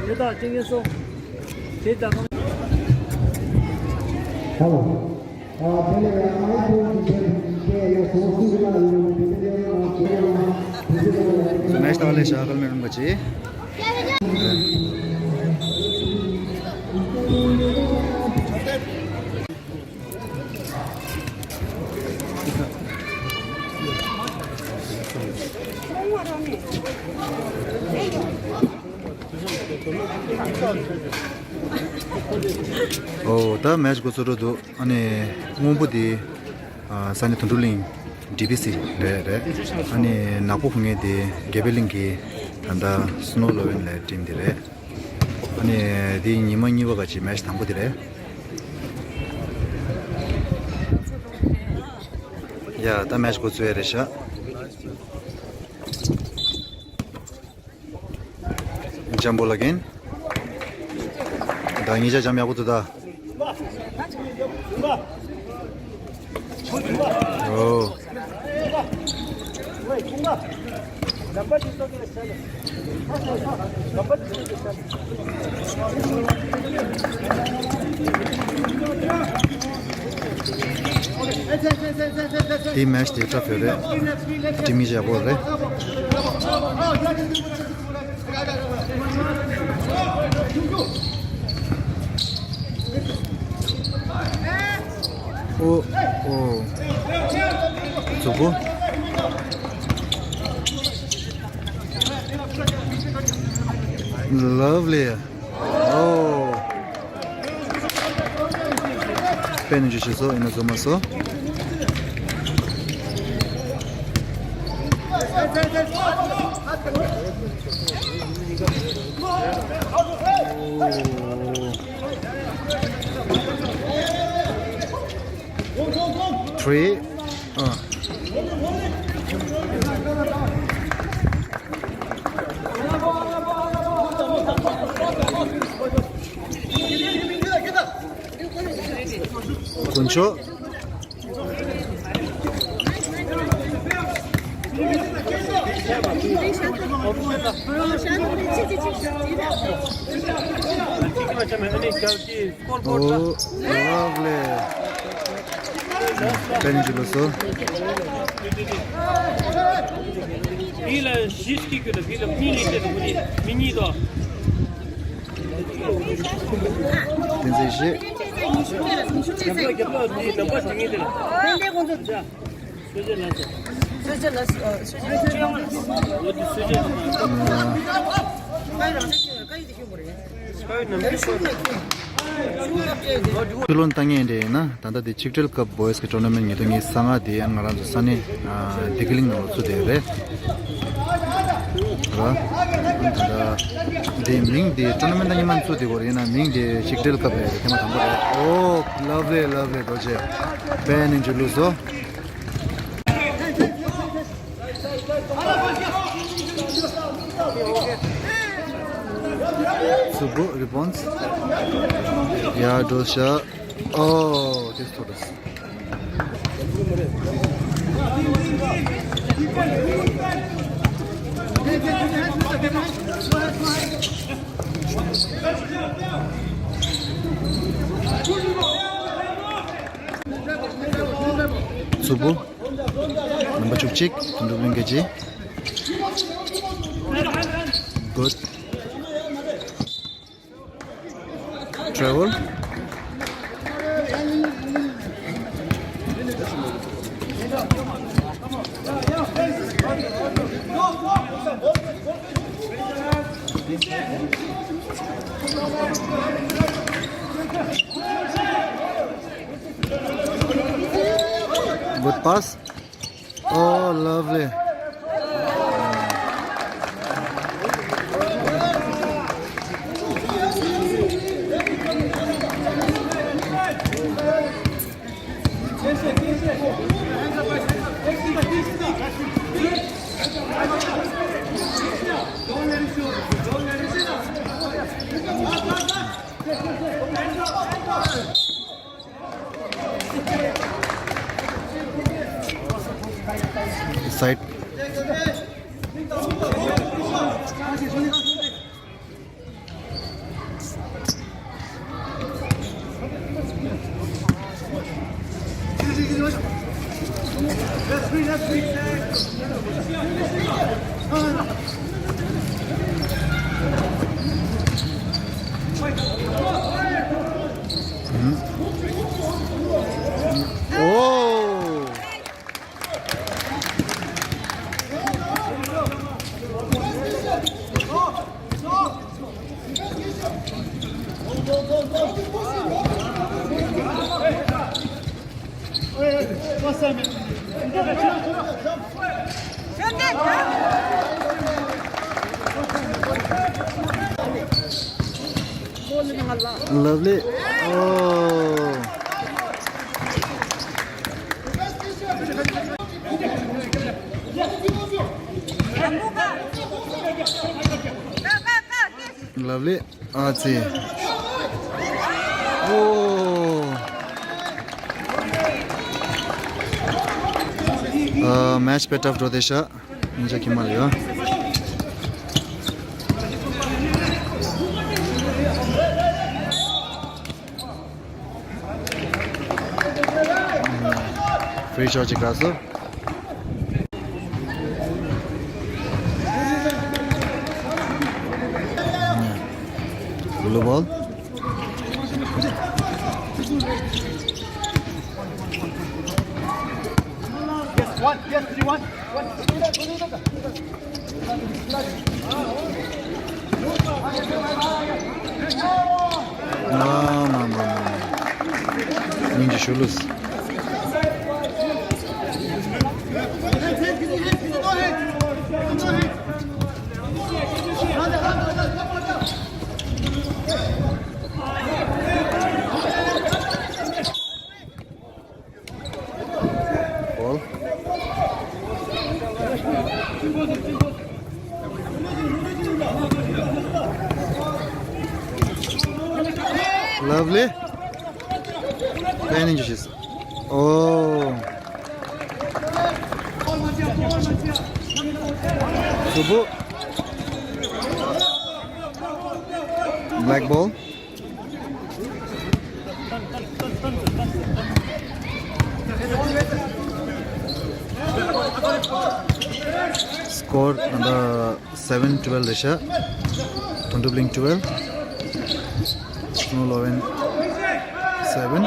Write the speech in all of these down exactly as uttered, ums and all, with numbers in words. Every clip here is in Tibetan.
ཡོད་དང་ཅིང་ཡོད་སོང་། དེ་ལྟ་ཁང་། Hello. Next all is Shakalmir Rinpoche. ཨོ། ད་མེཆ་འགོ་ཚུགས་འགྲོ་འདུག་ཨ་ནི་སྔོན་པོ་དེ་ཨ་ས་གནས་དོན་གྲུབ་གླིང་ཌི་བི་སི་རེད་རེད། ཨ་ནི་ནག་པོ་ཁོ་ངའི་དེ་དགེ་འཕེལ་གླིང་གི་ད་ལྟ་སི་ནོ་ལོ་ཝན་ལ་ཊིམ་དེ་རེད། ཨ་ནི་དེ་ཉི་མ་གཉིས་པ་ག་ཅིག་མེཆ་དང་པོ་དེ་རེད། ཡ། ད་མེཆ་འགོ་ཚུགས་ཡ་རེད་ཤག་འཇམ་པོ་ལ་རྒན། ད་ཉིས་ཆ་འཇམ་ཡག་པོ་འདུག་ད། ཨོ། དེ་མེཆ་དེ་ཊབ་ཡོད་རེད། ཊིམ་མི་ཡག་པོ་རེད། ཨོ། ཨོ། མཛུབ་གུ། Lovely. ཨོ། དཔེ་ནི་འཇུ་ཤེས་སོ། ཡིན་ན་བཟོ་མ་སོ། Three. ཨ། དཀོན་མཆོག་ཨོ། Lovely. དཔེ་ནི་འཇུ་ལོ་སོ། བི་ལ་བཞི་སྐྱིད་ཀྱི་དང་བི་ལ་གཉིས་ལས་བྱེད་དང་མི་གཉིས་དང་། བསྟན་འཛིན་བཞི། ཕྱི་ལོགས་ལྟ་ངན་འདྲ་ཡིན་ན་ད་ལྟ་དེ་ཆིག་སྒྲིལ་ཀབ་བོ་ཡི་སི་གི་ཊོར་ན་མེན་ཊི་ཉིས་སྟོང་ཉི་ཤུ་རྩ་ལྔ་དེ་ཡང་ང་རང་ཚོ་ས་གནས་ཨ་བདེ་སྐྱིད་གླིང་ནང་ལ་ཚུགས་བསྡད་ཡོད་རེད། ར། ད་ལྟ་དེ་མིང་དེ་ཊོར་ན་མེན་ཊི་ད་སྔོན་མ་ཚུགས་བསྡད་ཡོད་རེད། ཡིན་ན་མིང་དེ་ཆིག་སྒྲིལ་ཀབ་རེད། ཐེངས་མ་དང་པོ་རེད། ཨོ། Lovely, lovely. རྡོ་རྗེ། དཔེ་ནི་འཇུ་ལུགས་སོ། མཛུབ་གུ་རི་བོན་སི། ཡ་འགྲོ་ཤག་ཨོ། དེ་ཐོག་རེད། མཛུབ་གུ། ནམ་བར་བཅུ་གཅིག་དོན་གྲུབ་གླིང་རྒྱལ་སྤྱི། Good. Travel. Good pass. Oh, lovely. Side. Oh! Lovely. Oh. Lovely. ཨ་ཙི། ཨོ། ཨ། མེཆ་དཔེ་ཊབ་འགྲོ་བསྡད་ཤག་ཉིན་ཞག་གི་མ་ལ་ཡོད། ཕི་རི་ཤོཊ་ཅིག་རག་སོང་། Blue ball. Yes, one, yes, three, one. One. No, no, no, no, no. Ninja Shulus. Ball. Lovely. Planning justice. Oh. Subu. Black ball. Score on the seven twelve Russia. Tundubling twelve. Snow Loven seven.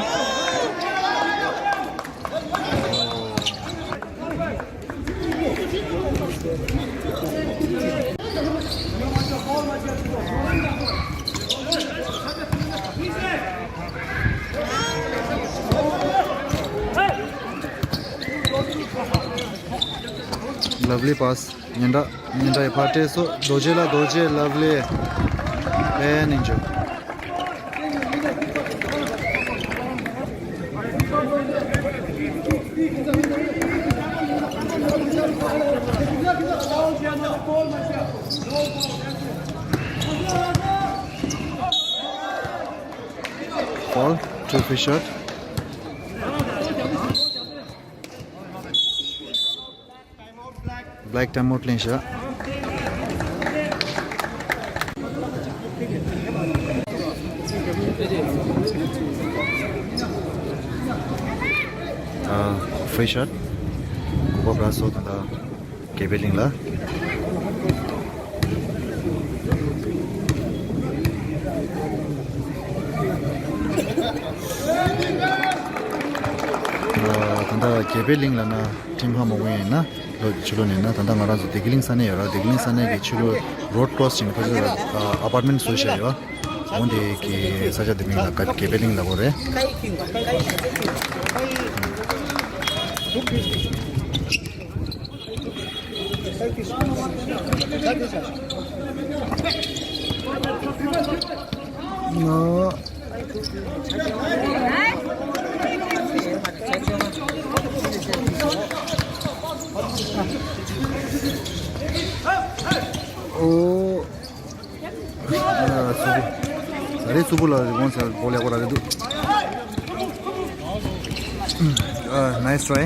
Lovely pass. ཉེན་བརྡ། ཉེན་བརྡ་ཡི་ཕར་སྤྲད་སོང་། རྡོ་རྗེ་ལ། རྡོ་རྗེ། Lovely. ཨེ་ནིང་ཇོ། Foul. Two free shot. Black time out ལེན་ཤག་ཨ། free shot. གོ་བ་རག་སོང་ད་ལྟ་དགེ་འཕེལ་གླིང་ལ། ད་ལྟ་དགེ་འཕེལ་གླིང་ལ་ན་ཊིམ་ཧ་མ་གོ་ཡིན་ན་ལོ་ཕྱི་ལོགས་ནས་ན། ད་ལྟ་ང་རང་ཚོ་བདེ་སྐྱིད་གླིང་ས་གནས་ཡོད་ར། བདེ་སྐྱིད་གླིང་ས་གནས་ཀྱི་ཕྱི་ལོགས་road cross བྱས་ནས་ཕ་ཚོད་ཨ་ཨ་པར་ཊི་མེན་ཊི་བཟོས་བཞག་ཡོད། འོ་དེ་གི་ས་ཆ་དེ་མིང་ལ་དགེ་འཕེལ་གླིང་ལབ་དགོས་རེད། ཨོ། ཨོ། ཨ། སུ་བུ། ད་རེས་སུ་བུ་ལ་རི་བོང་ཚ་བོ་ལེགས་པོ་རག་གི་འདུག་ཨ། nice try.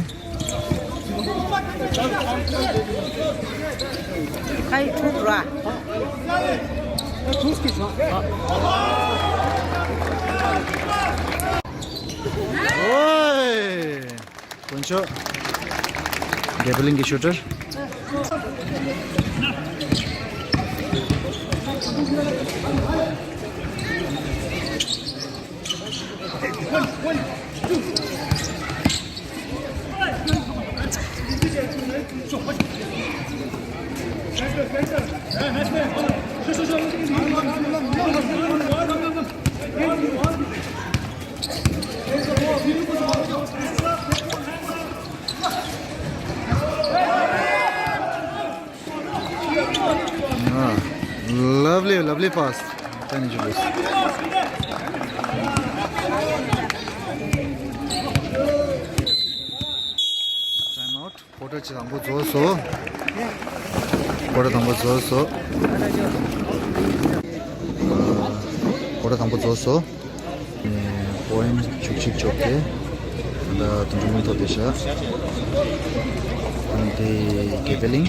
ཁ་ཡི་ཐུག་ར། ཨོའི། དཀོན་མཆོག་དགེ་འཕེལ་གླིང་གི་ཤུ་ཊར། Ah, lovely, lovely pass. Thank you, boss. Time out. ཀོ་ཊར་གཅིག་དང་པོ་རྫོགས་སོ། ཀོ་ཊར་དང་པོ་རྫོགས་སོ། ཀོ་ཊར་དང་པོ་རྫོགས་སོ། པོ་ཡིན་བཅུ་གཅིག་བཅོ་བརྒྱད། ད་དུང་ཕྱུར་མང་ཐོབ་བསྡད་ཤག་འདི་དགེ་འཕེལ་གླིང་།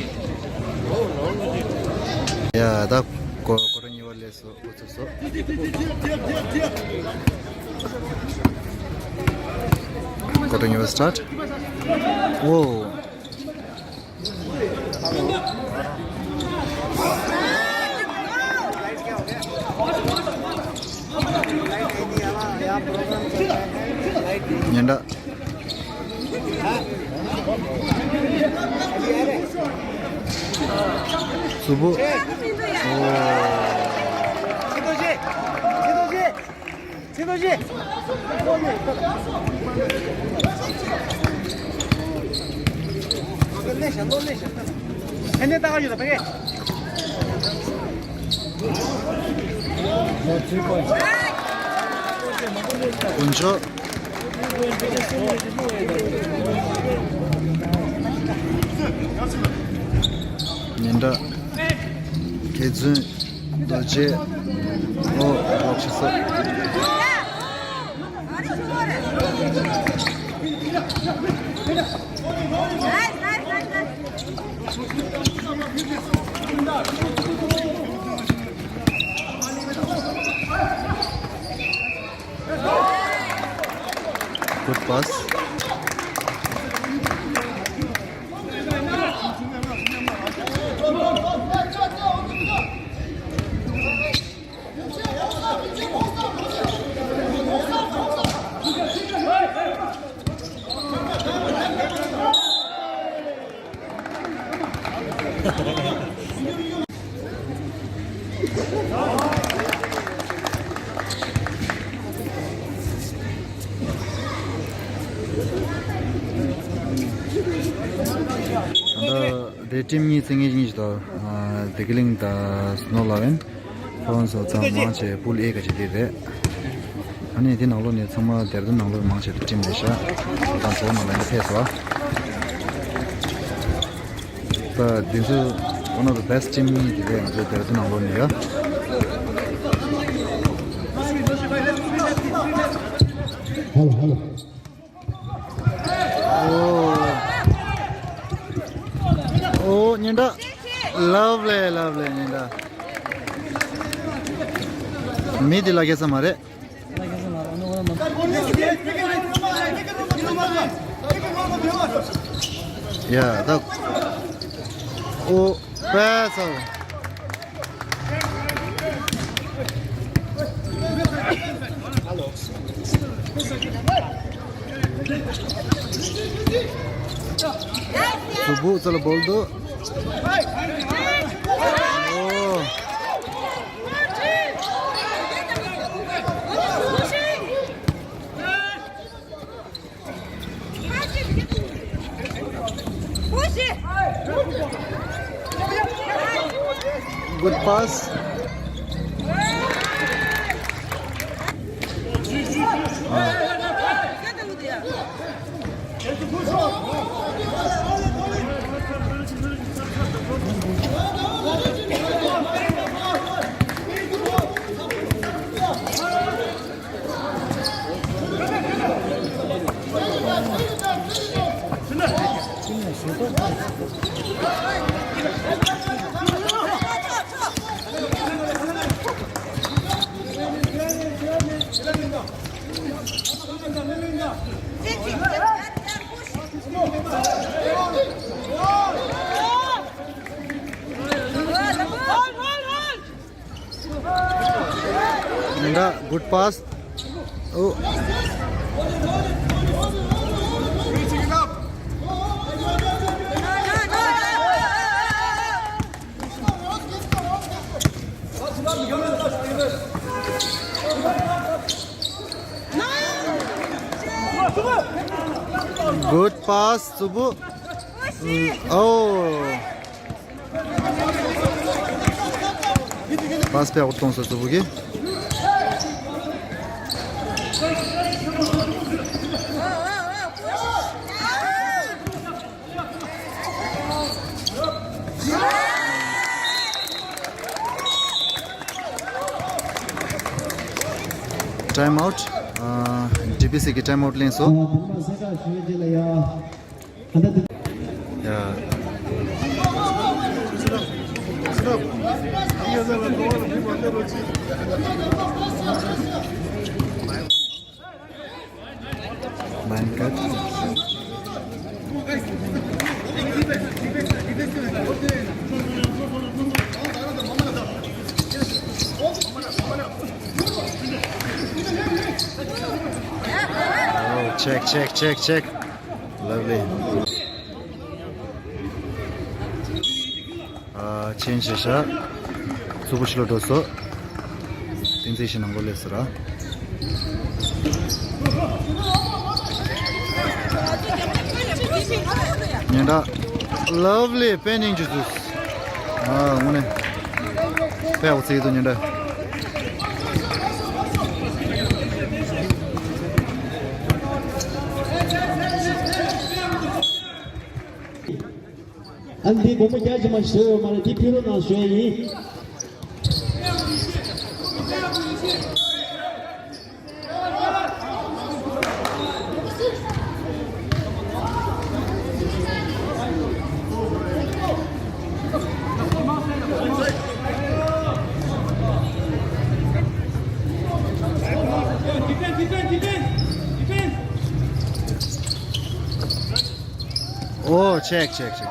ཡ་ད་ཀོ་ཀོ་ཊར་གཉིས་པ་སླེབས་སོ། འགོ་ཚུགས་སོ། ཀོ་ཊར་གཉིས་པ་སི་ཊར་ཊི། ཨོ། ཉེན་བརྡ། གཟུགས་པོ། ཨོ། 谢东西。落内线，落内线。天天打个球的，别给。滚球。ཉེན་བརྡ། མཁས་བཙུན། རྡོ་རྗེ། ཨོ། ལོག་ཤི་སོ། Good pass. ད་ལྟ་ཊིམ་གཉིས་རྩེད་མཁན་གཉིས་ཤིག་དང་། བདེ་སྐྱིད་གླིང་དང་སྣོ་ལ་ཝན། ཁོང་ཚོ་ཚང་མ་མང་ཆེ་པུལ་ཨེ་ག་ཅིག་དེ་རེད། ཨ་ནི་དེ་ནང་ལོགས་ནས་ཚང་མ་ལྡེ་ར་ལྡུན་ནང་ལོགས་མང་ཆེ་ཊིམ་རེད་ཤག་ད་ཚོ་ནང་ལ་ཡང་ཕེབས་སོང་། ད་འདི་ཚོ་one of the best team གཉིས་དེ་རེད། ང་ཚོ་ལྡེ་ར་ལྡུན་ནང་ལོགས་ནས་ཡ། Hello, hello. ཨོ། ཨོ། ཉེན་བརྡ། Lovely, lovely ཉེན་བརྡ། མི་འདི་ལ་རྒྱལ་ས་མ་རེད། ཡ་ད། ཨོ། པེ་སོ། གཟུགས་པོ་རྩ་ལ་བོལ་འདུག་ཨོ། Good pass. འདྲ། Good pass. Oh. Good pass, Tsubu. Mm, oh. Pass ཕྱིར་གཏོང་སོང་། Tsubu གིས། Time out. ཨ། D P C གི་time out ལེན་སོང་། ཡ། Line cut. Oh, check, check, check, check. Lovely. ཨ། ཆེན་ཞེ་ཤ། Tsubu ཕྱི་ལོགས་འགྲོ་སོང་། བསྟན་འཛིན་ཞིག་ནང་ལོགས་སླེབས་སོང་ར། ཉེ་འདྲ། Lovely, ཕན་ཡིན་ཇུ་ཟུ། ཨ། དངོས་གནས་ཕལ་བ་ཚིག་ཏུ་ཉེ་འདྲ། ཨ། འདི་སྒོར་མོ་བརྒྱ་ཅིག་མ་ཞུ་ཡོད་མ་རེད། འདི་ཕུལ་རོགས་གནང་ཞུ་ཡ་ཡིན། Oh, check, check, check.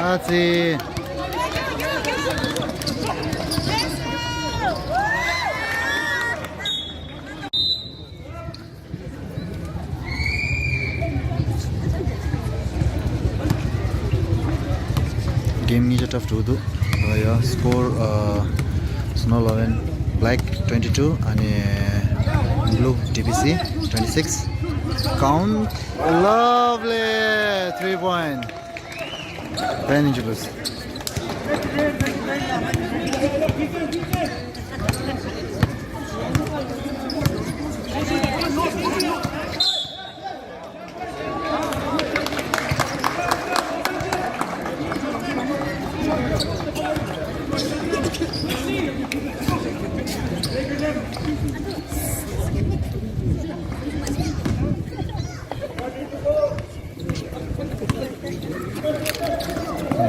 ཨ་ཙི། Game གཉིས་ཆ་tough འགྲོ་འདུག་ཨ་ཡ། Score, uh, Snow Eleven Black twenty two and, uh, Blue D P C twenty six. Count. Lovely three point. Pen in Julius.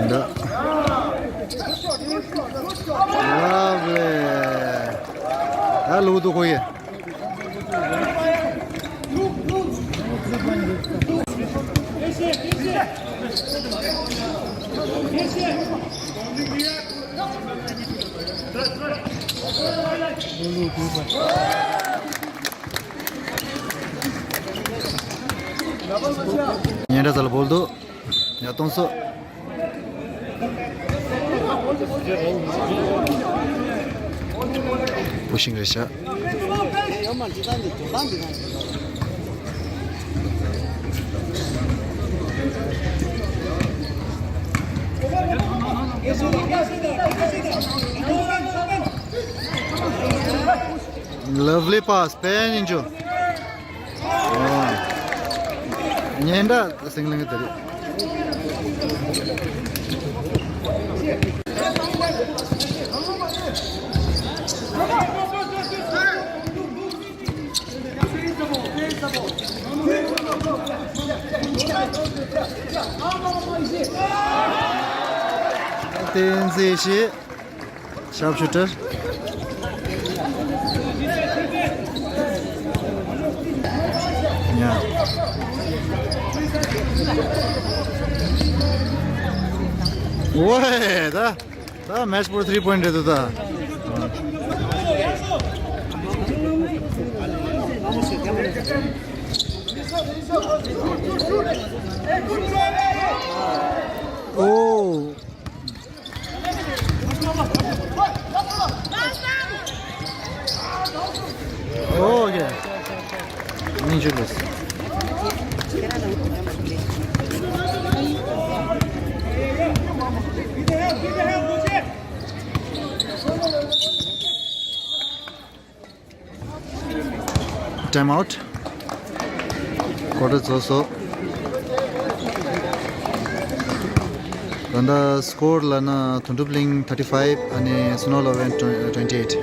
འདི། Lovely. ཨ་ལུ་དུ་ཁོ་ཡེ། ཉེ་འདྲ་ཚ་ལ་བོལ་འདུག་ཡ་གཏོང་སོ། Pushing རེད་ཤག Lovely pass, ཕན་ཡིན་ཅུ། ཉེ་འདྲ་སིང་ལིང་དེ་རེད། བསྟན་འཛིན་ཞིག Sharpshooter. Yeah. ཝེ་ད། ད་match point three point རེད་འདུག་ད། ཨོ། ཨོ་ཡེ། སྙིང་རྗེ་ལོས། Time out. Quarter རྫོགས་སོང་། ད་ལྟ་score ལབ་ན་དོན་གྲུབ་གླིང་thirty five ཨ་ནི་སུ་ནོ་ལོ་ཝན་twenty eight།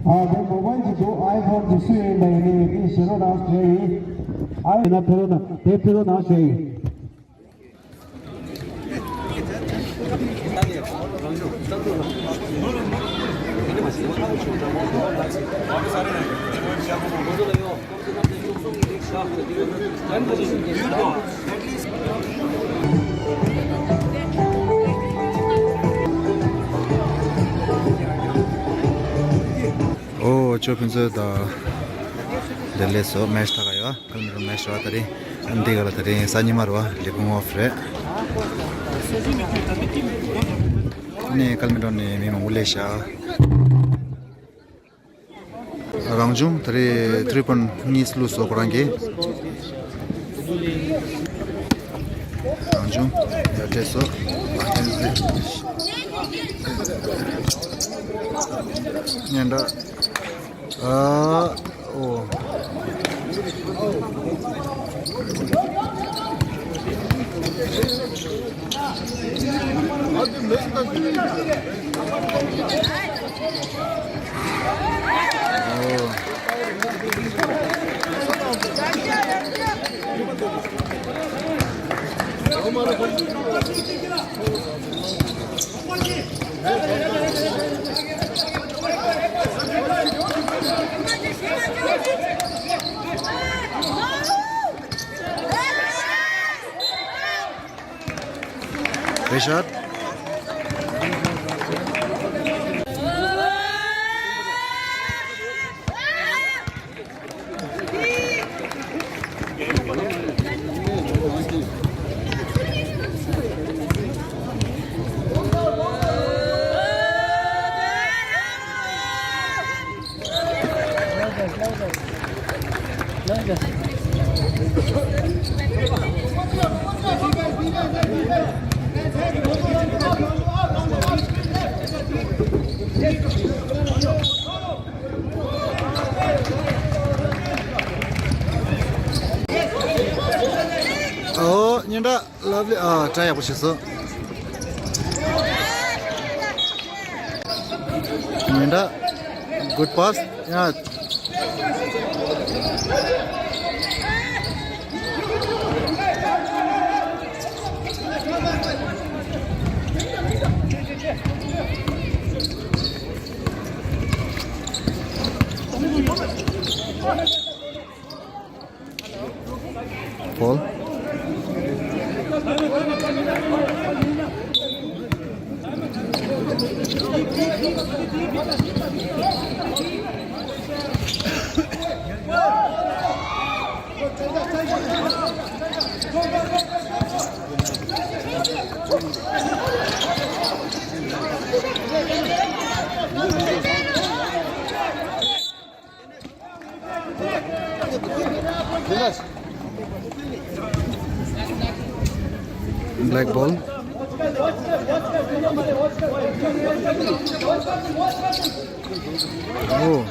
ཨ་དེ་མོ་བཱལ་གྱི་འདུག iPhone གྱི་སུ་ཡིན་པ་ཡིན་ནའི་དེ་བཞེས་རོགས་གནང་ཞུ་ཡ་ཡིན། ཨ་ཡིན་ན་ཕེབས་རོགས་གནང་། དེ་ཕེབས་རོགས་གནང་ཞུ་ཡ་ཡིན། ཨོ་ཅོ་ཕུན་ཚོགས་དང་། བདེ་ལེགས་སོ། match ད་ག་ཡོད། ཀལ་མི་རོ་match ར་ད་རིང་། འདི་ག་ལ་ད་རིང་གཟའ་ཉི་མ་ར་ལེ་ཀུང་ཨོཕ་རེད། ཨ་ནི་ཀལ་མི་རོ་ནས་མི་མང་པོ་སླེབས་ཤག་རང་བྱུང་ད་རེས་three point གཉིས་བླུགས་སོ་ཁོ་རང་གིས། རང་བྱུང་ཡར་སྤྲད་སོ། སྙན་གྲགས། ཨ། ཨོ། རེ་ཤར། ཨོ། སྙན་གྲགས་ལབ་ལེ། ཨ། ཊའི་ཡག་པོ་བྱས་སོང་། སྙན་གྲགས། good pass. Yeah. Ball. Black ball. Oh.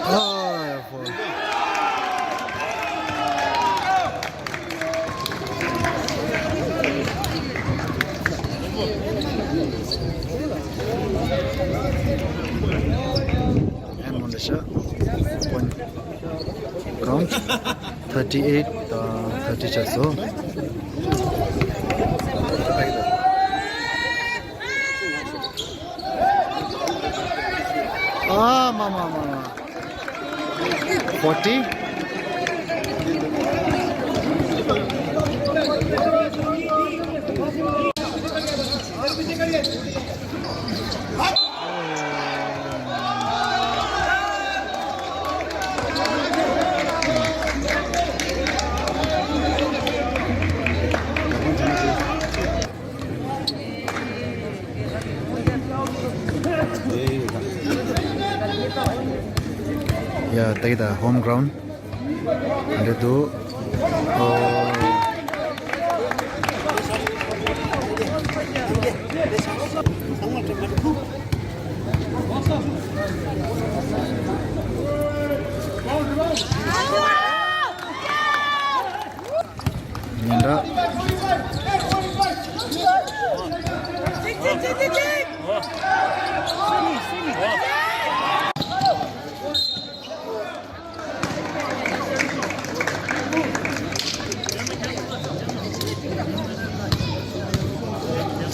Ah, yeah, foul. Point count thirty eight དང་thirty ཆགས་སོང་། ཨ་མ་མ་མ་མ། forty། ཡ་ད་གི་ད་ཧོམ་གྷ་རའུན་ཌི་འདི་འདུག་ཨོ། ཉེན་བརྡ།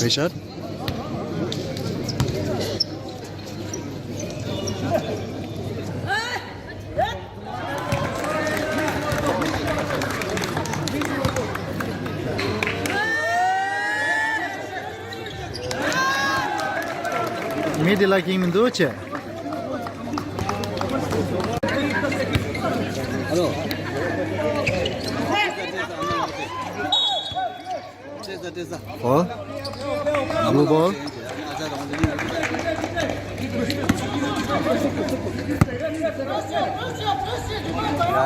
རེ་ཤར། མི་འདི་ལ་ཀིང་མི་འདུག་ཅེ། ཨ་ལོ། ཨོ། Blue ball. ཡ་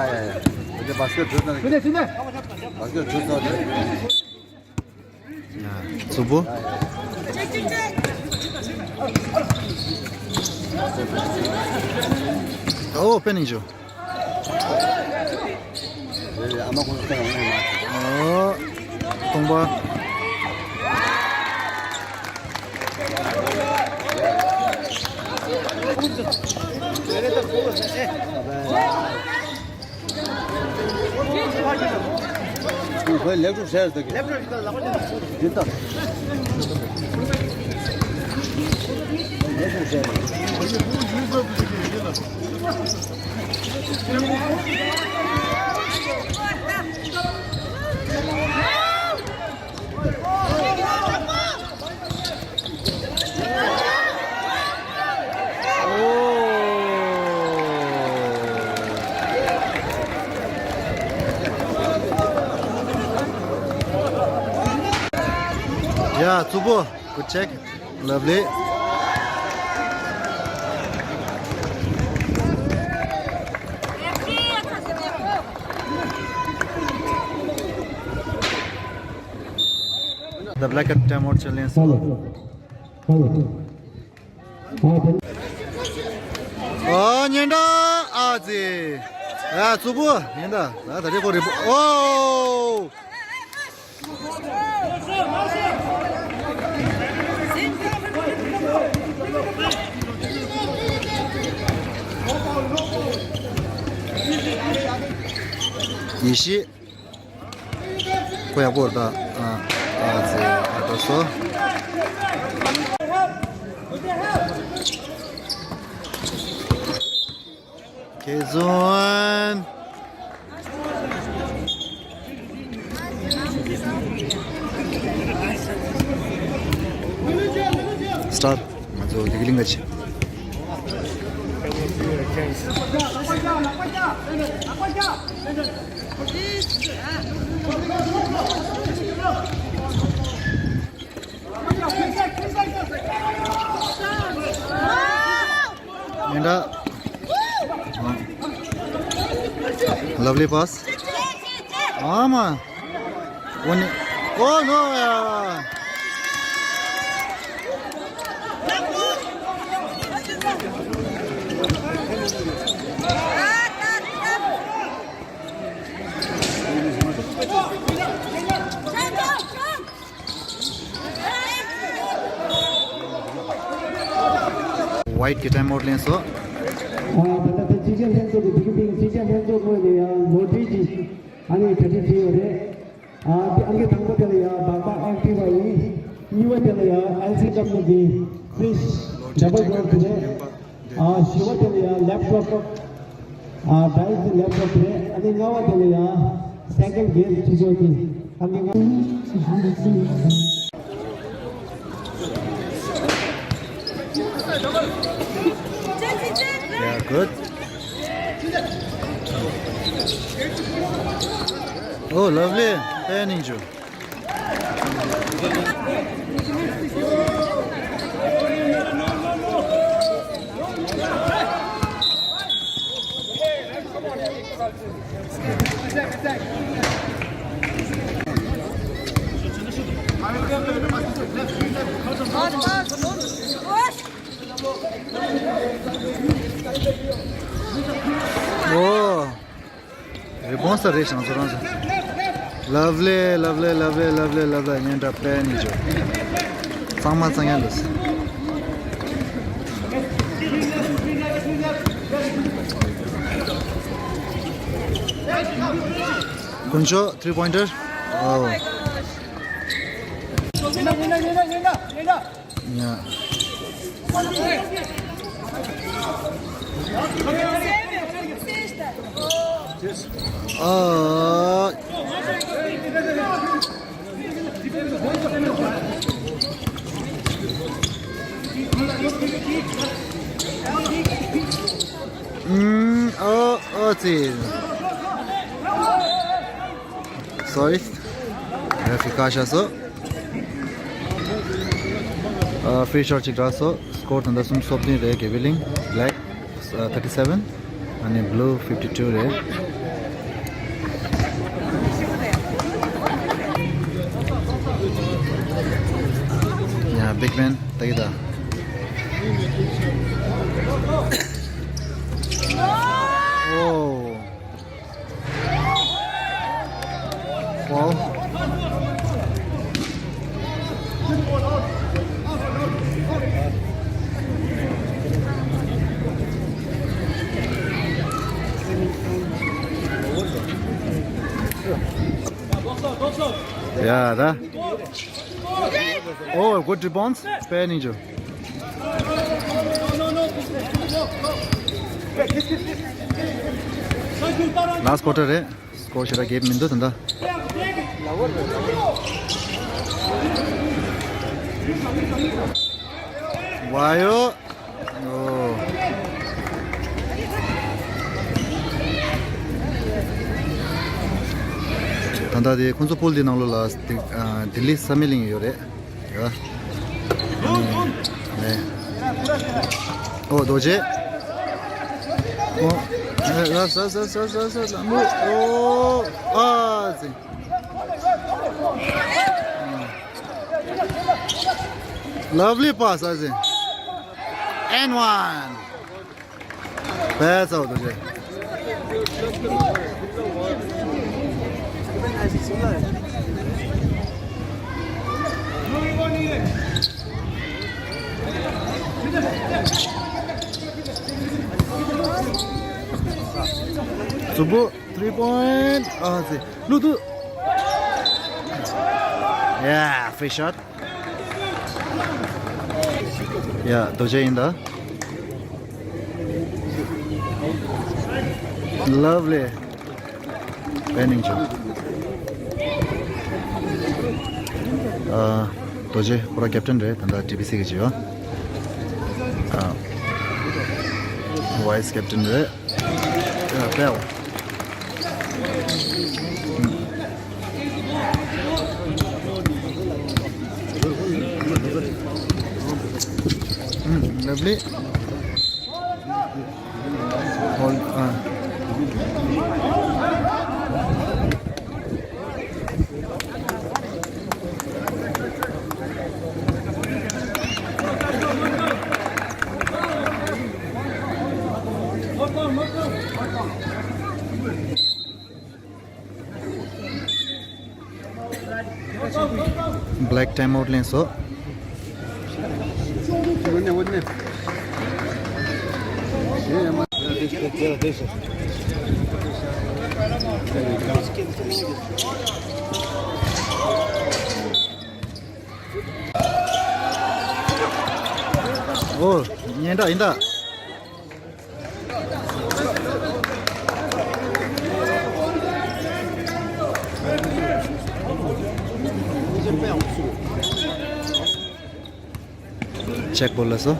ཡ་ཡ། འདི་བཱ་སི་ཀེཊ་འགྲོ་ན། འགྲོ་ནས་འགྲོ་ནས། བཱ་སི་ཀེཊ་འགྲོ་ན། ཡ། མཚུར་པོ། ཨོ། པེ་ནིང་ཇོ། ཨོ། སྟོང་པ། ཁོས་ལེགས་གྲུབ་བྱས་ཟེར་གི། ལེགས་གྲུབ་བྱས། ཡ། མཚུར་པོ། Good check. Lovely. The black timeout challenge. ཨོ། ཉེན་བརྡ། ཨ་ཙི། ཡ། མཚུར་པོ། ཉེན་བརྡ། ད་ད་རེ་ཁོ་རེ་པོ། ཨོ། ཡེ་ཤེས། ཁོ་ཡག་པོ་རེད་ད། ཨ་ཨ་ཙི། ཨ་ད་སོ། ཁེ་ཟོན། སི་ཊར། ང་ཚོ་བདེ་སྐྱིད་གླིང་ག་ཆེ། ཉེན་བརྡ། Lovely pass. ཨ་མ། ཨོ་ནི། Oh no. White གི time out ལེན་སོང་། ད་ལྟ་དེ་སྤྱི་ཁྱབ་ལྷན་ཚོགས་ཀྱི་དེ་གི་སྟེང་སྤྱི་ཁྱབ་ལྷན་ཚོགས་ངོས་ནས་ཡང་ངོ་སྤྲོད་ཀྱི་ཨ་ནི་གྲ་སྒྲིག་བྱས་ཡོད་རེད། ཨ་དེ་ཨང་ཀི་དང་པོ་དེ་ལ་ཡང་སྦག་སྦག་ཨེག་ཊི་བ་ཡིན། གཉིས་པ་དེ་ལ་ཡང་ཨེལ་སི་ཀམ་པ་ནི་གི་ཕི་ཤི་ཌབ་བལ་ཌོར་དེ་རེད། ཨ་བཞི་པ་དེ་ལ་ཡང་ལེབ་ཊོབ། ཨ་ཌའི་སི་ལེབ་ཊོབ་དེ་རེད། ཨ་ནི་ལྔ་པ་དེ་ལ་ཡང་སེ་ཀེན་ཌ་གེ་ཡར་ཕྱི་ཕྱོགས་ཀྱི་ཨ་ནི་ལྔ། Yeah, good. Oh, lovely. Turning you. Oh. རི་བོང་ས་རེད་ཤང་ཚོ་རང་ཚོ། Lovely, lovely, lovely, lovely, lovely. སྙན་གྲགས་དཔེ་ནི་བྱོས། གཙང་མ་གཙང་ཡ་འདུག་དཀོན་མཆོག three pointer. Oh. Yeah. Uh, mm, oh, oh, see. Sorry. Referee ཁ་ཤ་སོ། ཨ་ཕི་རི་ཤོཊ་གཅིག་རག་སོ། སྐོར་ད་ལྟ་སུམ་ཅུ་སོ་བདུན་རེད། གེ་བི་ལིང་བྷེ་ལེག་ཨ་thirty seven. ཨ་ནི་བྷུ་ལུ་fifty two རེད། ཡ་བིག་མེན་ད་གི་ད། ཨོ། Wow. Yeah, that. Oh, good rebounds. དཔེ་ནི་འཇུ། Last quarter རེད། སྐོར་ཞེ་དྲག་གེབ་མི་འདུག་ད་ལྟ། ཝའོ། ཨོ། ད་ལྟ་དེ་ཁོང་ཚོ་པུལ་དེ་ནང་ལོགས་ལ་ལྡི་ལི་བསམ་ཡས་གླིང་ཡོད་རེད། ཡ། ནས། ཨོ་རྡོ་རྗེ། ཨོ། ལ་ས་ས་ས་ས་ས་ལ་མོ། ཨོ། ཨ་ཙི། Lovely pass, ཨ་ཙི། And one. Pass out, okay. Subu, three point. Ah, see. Lutu. Yeah, free shot. Yeah, རྡོ་རྗེ་ཡིན་ད། Lovely. Winning job. ཨ། རྡོ་རྗེ་ཁོ་རང་ཀེབ་ཊན་རེད། ད་ལྟ་ཊི་བི་སི་གི་ཇི་ཡོ། ཨ། ཝའི་སི་ཀེབ་ཊན་རེད། Yeah, bell. Mm, lovely. Hold, uh. Black time out ལེན་སོ། ཨོ། སྙན་གྲགས་ཡིན་ད། ཅེག་པོ་ལ་སོ།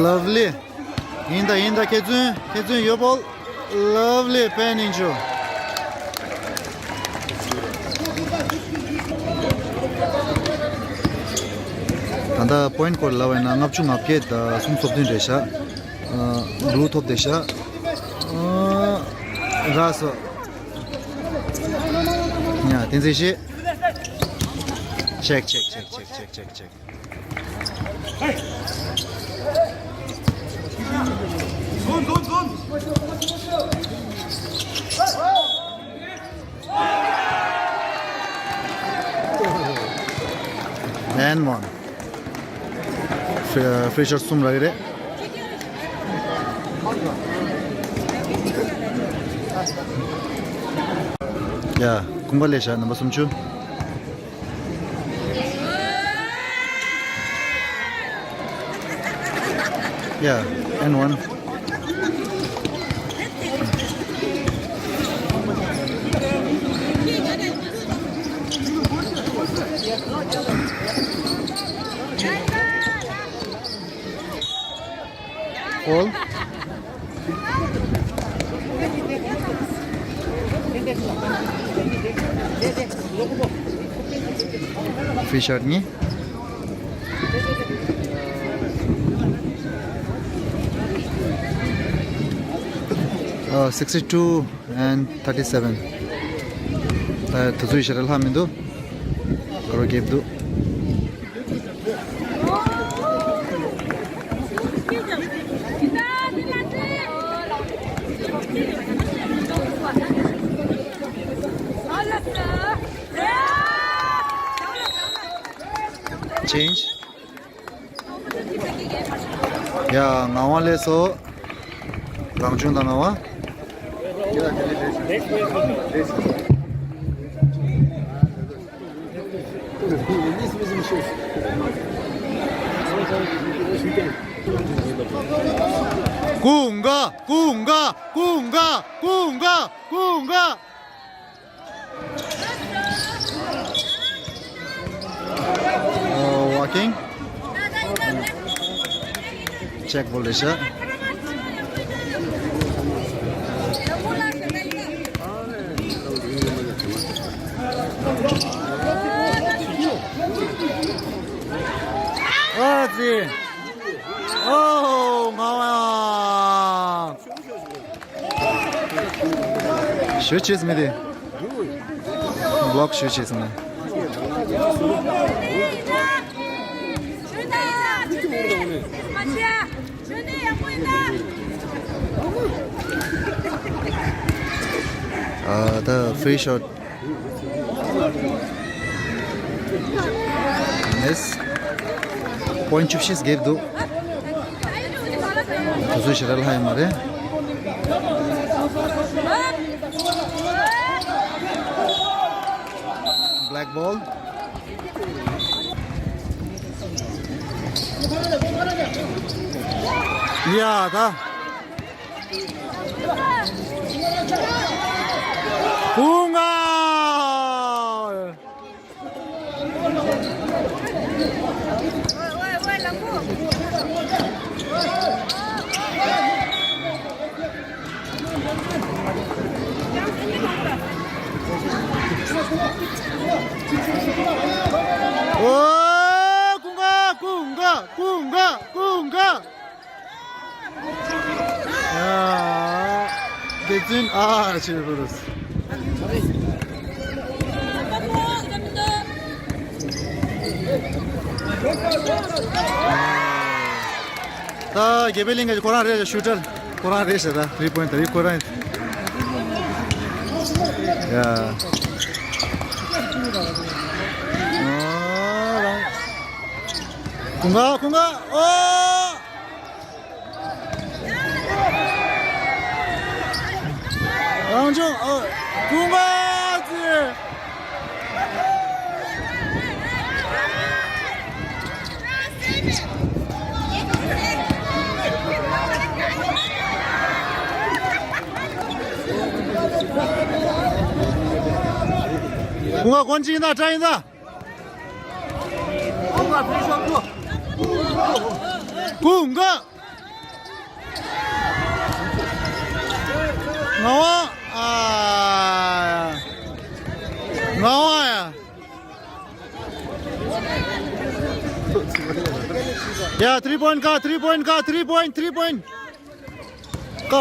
Lovely. ཡིན་ད་ཡིན་ད། ཁེ་བཙུན་ཁེ་བཙུན་ཡོད་པོ། Lovely pen injury. ད་ལྟ་པོ་ཡིན་སྐོར་ལབ་པ་ཡིན་ན་ལྔ་བཅུ་ང་བརྒྱད་དང་སུམ་ཅུ་སོ་བདུན་རེད་ཤག་ཨ། བླུ་ཐོབ་བསྡད་ཤག་ཨ། རག་སོང་། ཡ། བསྟན་འཛིན་བཞི། ཅེག་ཅེག་ཅེག་ཅེག་ཅེག་ཅེག་ཅེག And one. Free, free shot གསུམ་རག་གི་རེད། ཡ། ཀུན་དགའ་ལས་བྱ་རྣམ་པ་སུམ་ཅུ། Yeah, and one. Foul. Free shot གཉིས། ཨ། sixty two and thirty seven. ད་དུས་ཚོད་ཞེ་དྲག་ལྷག་མི་འདུག་སྐོར་བ་རྒྱབ་འདུག Change. ཡ། ངག་དབང་ལགས་སོ། རང་བྱུང་དང་ངག་དབང་། ཀུན་དགའ། ཀུན་དགའ། ཀུན་དགའ། ཀུན་དགའ། ཀུན་དགའ། ཨོ། ཝོ་ཀིང་། ཅེག་པོ་ལས་བྱ། ཨ་ཙི། ཨོ། ངག་དབང་། ཞུ་བྱེད་མི་དེ། བློག་ཞུ་བྱེད་སོང་ནས། ཨ། ད་ཕི་རི་ཤོཊ། མིས། པོ་ཡིན་ཊི་བཅུ་བཞི་བརྒྱབ་འདུག་དུས་ཚོད་ཞེ་དྲག་ལྷག་ཡོད་མ་རེད། བྷེ་ལེག་བྷོལ། ཡ། ད། ཀུན་དགའ། ཨོ། ཀུན་དགའ། ཀུན་དགའ། ཀུན་དགའ། ཀུན་དགའ། ཡ། རྒྱལ་བཙུན། ཨ། ཆེ་བོ་རུ། ད་དགེ་འཕེལ་གླིང་གི་ཁོ་རང་རེད། ཤུ་ཊར་ཁོ་རང་རེད་ཟེར། ད་ཐི་རི་པོ་ཡིན་ཊི་ཐི་རི་ཁོ་རང་ཡིན། ཡ། ཀུན་དགའ། ཀུན་དགའ། ཨོ། རང་བྱུང་། ཨོ། ཀུན་དགའ་ཚེ། ཀུན་དགའ་གོན་ཅི་ཡིན་ན་འདྲ་ཡིན་ད། ཀུན་དགའ། ངག་དབང་། ཨ། ངག་དབང་ཡ། ཡ། three point ཀ three point ཀ three point three point ཀ་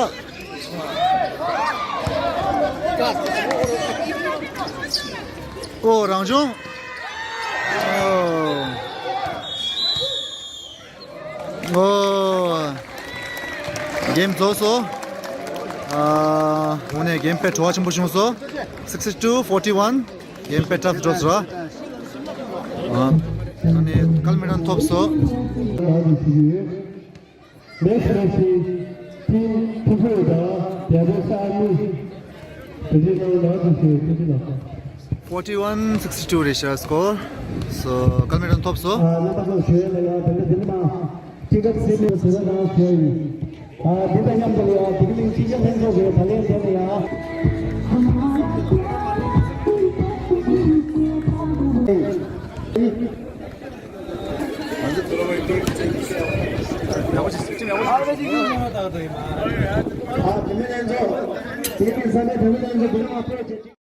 ཨོ། རང་བྱུང་། ཨོ། ཨོ། གེམ་རྫོགས་སོང་། ཨ། དངོས་གནས་གེམ་དཔེ་བྲོ་བ་ཆེན་པོ་བྱུང་སོང་། sixty two forty one། གེམ་དཔེ་ཊབ་འགྲོ་སོང་། ཨ། ཨ་ནི་གལ་མེ་ཌལ་ཐོབ་སོང་། Next match is Team Tupu དང་རྒྱལ་པོ་གསར་མི། དེ་རྗེས་ནང་ལ་དུ་ཞུ་དེ་རྗེས་ལ། forty one sixty two རེད་ཤག་སྐོར། སོ་གལ་མེ་ཌལ་ཐོབ་སོང་། རྣམ་པ་ཚོ་ཞུ་ཡས་ལ་ཡ། དེ་འདྲ་དེ་འདྲ་མ་གཅིག་ཁ་སེ་མེད་ཟེར་བ་དང་ཞུ་ཡ་ཡིན། ཨ། འདི་དང་མཉམ་དུ་ཡ་དེ་གི་མིང་གཅིག་ཁ་ལྷན་ཚོགས་ཀྱི་ད་ལན་དེ་ལ་ཡ། ཨ། བུད་མེད་ལྷན་ཚོགས། དེ་གི་ས་གནས་བུད་མེད་ལྷན་ཚོགས་བུ་ལོན་ཨ་ཕོ་བྱེད།